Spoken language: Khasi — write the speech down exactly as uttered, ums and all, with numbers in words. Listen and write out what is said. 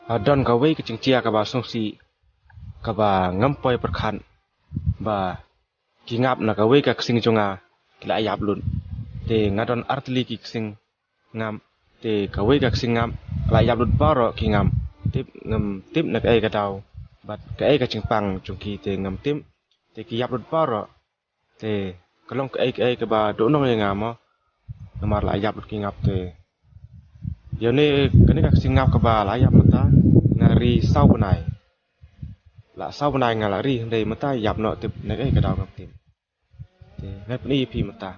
Don kawei ka jingjia kaba sngewsih kaba ngam poi pyrkhat ba ki ngap na kawei ka ksing jong nga ki la ïap lut. Te nga don artylli ki ksing ngap, te kawei ka ksing ngap ka la ïap lut baroh ki ngap. Tip, ngam tip na kaei ka daw bad kaei ka jingpang jong ki te ngam tip. Te ki ïap lut baroh. Te ka long kaei kaei kaba dohnud ïa nga mo. Namar la ïap lut ki ngap te. Ïa une kane ka ksing ngap kaba la ïap mynta nga ri saw bnai. La saw bnai nga la ri hynrei mynta ïap noh, tip na kaei ka daw ngam tip. Te ngan pyni ïa phi mynta.